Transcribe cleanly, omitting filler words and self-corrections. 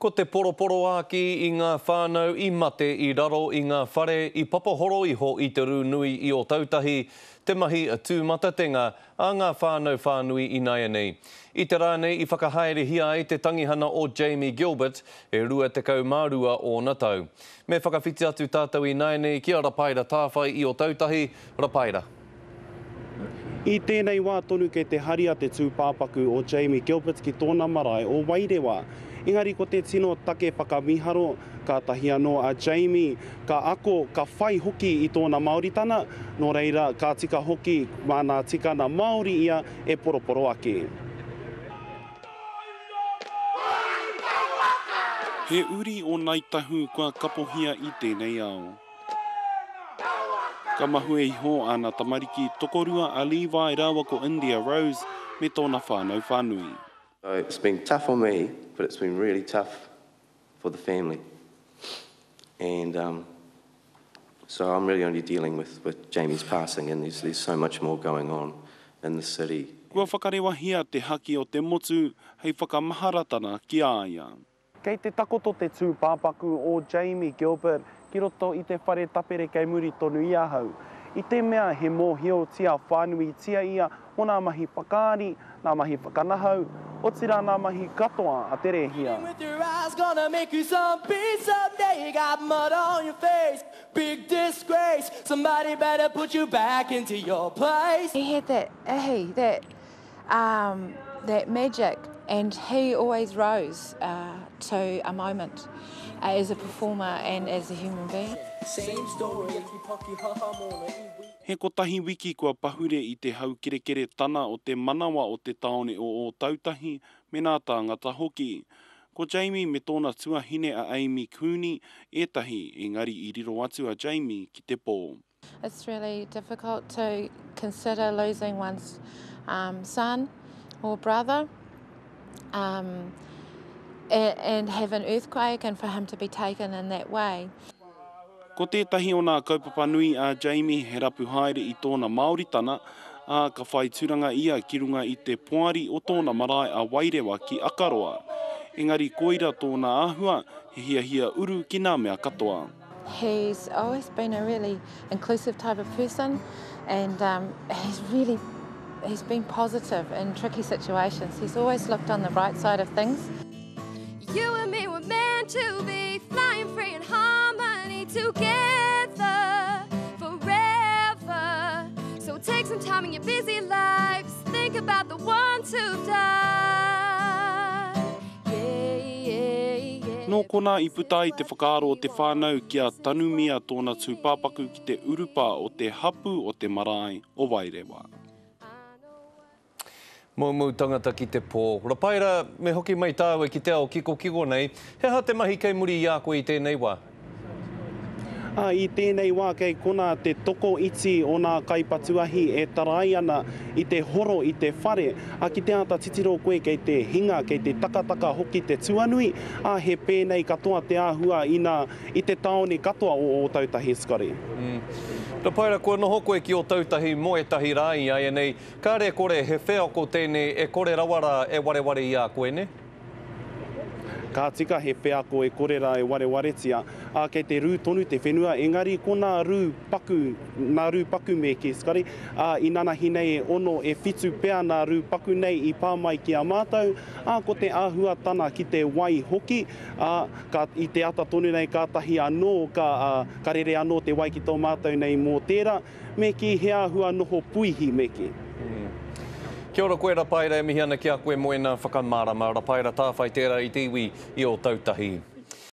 Ko te poroporoākī i ngā whānau i mate i raro i ngā whare i papahoro iho i te rū nui i Ōtautahi, te mahi tūmatatenga a ngā whānau whānui inaianei. I te rā nei i whakahaerehia ai te tangihana o Jamie Gilbert, e 22 ōna tau. Me whakawhiti atu tātou inaianei ki a Rapaira Tāwhai i Ōtautahi, Rapaira. I tēnei wā tonu kei te haria te tūpāpaku o Jamie Gilbert ki tōna marae o Wairewa. Engari ko te tino take whakamiharo, kātahi anō a Jamie ka ako, ka whai hoki i tōna Māoritana, nō reira ka tika hoki mā nā tikana Māori ia e poroporoaki. He uri o Ngāi Tahu kua kapohia i tēnei ao. Ka mahue iho āna tamariki tokorua a Levi rāua ko India Rose me tōna whānau whānui. So it's been tough on me but it's been really tough for the family and um so I'm really only dealing with with Jamie's passing and there's there's so much more going on in the city. Kua whakarewahia te haki o te motu hei whakamaharatana ki a ia. Kei te takoto te tūpāpaku o Jamie Gilbert ki roto i te whare tapere kei muri tonu i ahau. I te mea he mōhiotia whānuitia ia mō nā mahi whakaari, nā mahi whakanahau, otirā nā mahi katoa a te rēhia. He had that ahi, that um, that magic and he always rose uh, to a moment uh, as a performer and as a human being. He kotahi wiki kua pahure i te haukerekere tana o te manawa o te tāone o Ōtautahi me nā tāngata hoki. Ko Jamie me tōna tuahine a Amy Cooney ētahi, engari i riro atu a Jamie ki te pō. It's really difficult to consider losing one's um, son or brother um, and, and have an earthquake and for him to be taken in that way. Ko tētahi o nā kaupapa nui a Jamie he rapu haere i tōna Māoritana, ā, ka whai tūranga ia ki runga i te poari o tōna marae a Wairewa ki Akaroa. Engari koira tōna āhua, he hiahia uru ki nā mea katoa. He's always been a really inclusive type of person and um, he's really he's been positive in tricky situations. He's always looked on the bright side of things. You and me were meant to be flying free in harmony together forever. So take some time in your busy lives, think about the ones who've died. Yeah, yeah, yeah. Nō konā i puta ai te whakaaro o te whānau kia tanumia tōna tūpāpaku ki te urupā o te hapū o te marae o Wairewa. Moumou tangata ki te pō. Rapaera, me hoki mai tāua ki te ao kikokiko nei. He aha te mahi kei muri i a koe i tēnei wā? Ā, i tēnei wā kei konā te tokoiti o nā kaipatu ahi e tarai ana i te horo i te whare, ā, ki te āta titiro koe kei te hinga, kei te takataka hoki te tuanui, ā, he pēnei katoa te āhua ina i te tāone katoa o Ōtautahi, Scotty. Rapaera, kua noho koe ki Ōtautahi mō ētahi rā iaianei, kāre e kore he wheako tēnei e kore rawa rā e wareware i a koe, nē? Ka tika he wheako e kore rā e warewaretia, ā, kei te rū tonu te whenua, engari ko nā rū paku, nā rū paku me kī, Scotty, ā, inanahi nei e ono, e whitu pea nā rū paku nei i pā mai ki a mātou, ā, ko te āhuatana ki te wai hoki, ā, ka, i te ata tonu nei kātahi anō ka, ā, ka rere anō te wai ki tō mātou nei mōtēra, Me kī, he āhua noho puihi, me kī. Kia ora koe Rapaera, e mihi ana ki a koe mo ena whakamārama. Rapaera Tāwhai tērā i te iwi i Ōtautahi.